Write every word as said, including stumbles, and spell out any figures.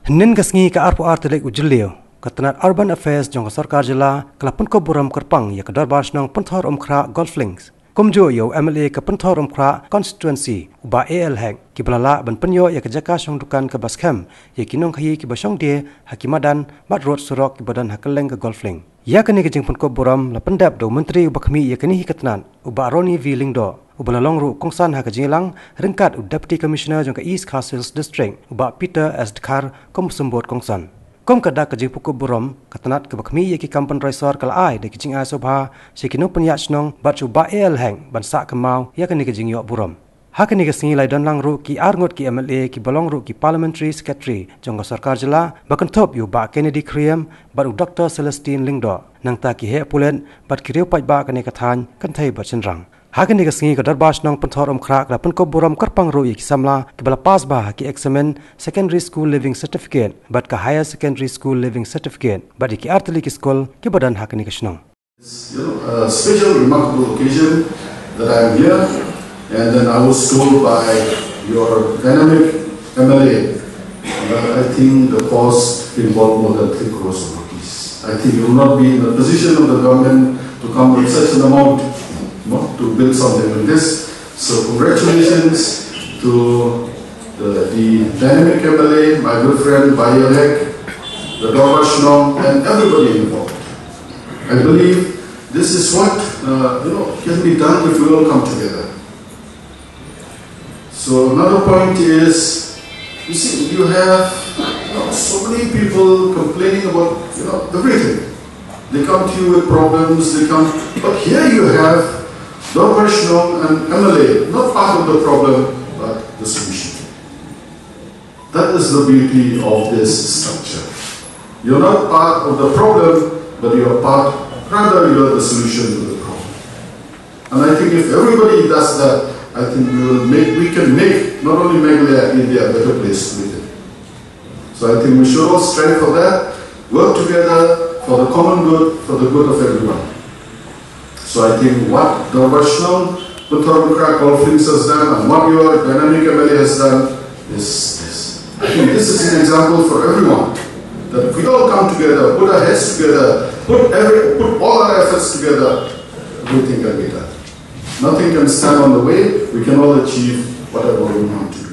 Hynnin ka sngi ka arphew ar tarik u Jylliew, ka tnat Urban Affairs jong ka sorkar jylla ka la pynkup burom kyrpang ïa ka Dorbar Shnong Pynthor Umkhrah Golf Links. Kumjuh ïa u M L A ka Pynthor Umkhrah Constituency, u Bah A L Hek, kiba la lah ban pynïoh ïa ka jaka shong dukan kaba skhem ïa ki nongkhaïi kiba shong die ha ki madan bad rud surok kiba don ha kylleng ka golf link. Ïa kane ka jingpynkup burom la pyndep da u Myntri uba khmih ïa kane hi ka tnat, u Bah Ronnie V Lyngdoh, uba la long ruh kongsan ha ka jingïalang ryngkat u Deputy Commissioner jong ka East Khasi Hills District, u Bah Peter S Dkhar, kum u symbud kongsan. Kum ka dak ka jingpynkup burom, ka tnat kaba khmih ïa ki kam pynroi sor ka la ai da ki jingai sngewbha sha ki nongpynïaid shnong bad sha u Bah A L Hek ban sah kynmaw ïa kane ka jingïoh burom. Ha kane ka sngi la ïadon lang ruh ki arngut ki M L A kiba long ruh ki Parliamentary Secretary jong ka sorkar jylla, ba kynthup ïa u Bah Kennedy Khriem bad u Doctor Celestine Lyngdoh, nangta ki heh pulit bad ki riew paidbah kane ka thaiñ, kynthei bad shynrang. Ha kane ka sngi ka Dorbar Shnong Pynthor Umkhrah ka la pynkup burom kyrpang ruh ïa ki samla kiba la pass bha ha ki eksamin Secondary School Leaving Certificate bad ka Higher Secondary School Leaving Certificate bad ïa ki artylli ki skul kiba don ha kane ka shnong. You know, a special remarkable occasion that I am here, and then I was told by your dynamic M L A that I think the cost involved more than three crores of rupees. I think you will not be in the position of the government to come with such an amount, you know, to build something like this. So congratulations to the, the dynamic M L A, my good friend Bah A L Hek, the Dorbar Shnong, and everybody involved. I believe this is what, uh, you know, can be done if we all come together. So another point is, you see, you have, you know, so many people complaining about, you know, everything. They come to you with problems, they come, but here you have Dorbar Shnong and M L A, not part of the problem, but the solution. That is the beauty of this structure. You're not part of the problem, but you're part, rather, you're the solution to the problem. And I think if everybody does that, I think we will make, we can make not only Meghalaya, India a better place to live in. So I think we should all strive for that, work together for the common good, for the good of everyone. So I think what Dorbar Shnong Pynthor Umkhrah Golf Links has done and what your dynamic M L A has done is this. I think this is an example for everyone, that if we all come together, put our heads together, put every, put all our efforts together, everything can be done. Nothing can stand on the way. We can all achieve whatever we want to do.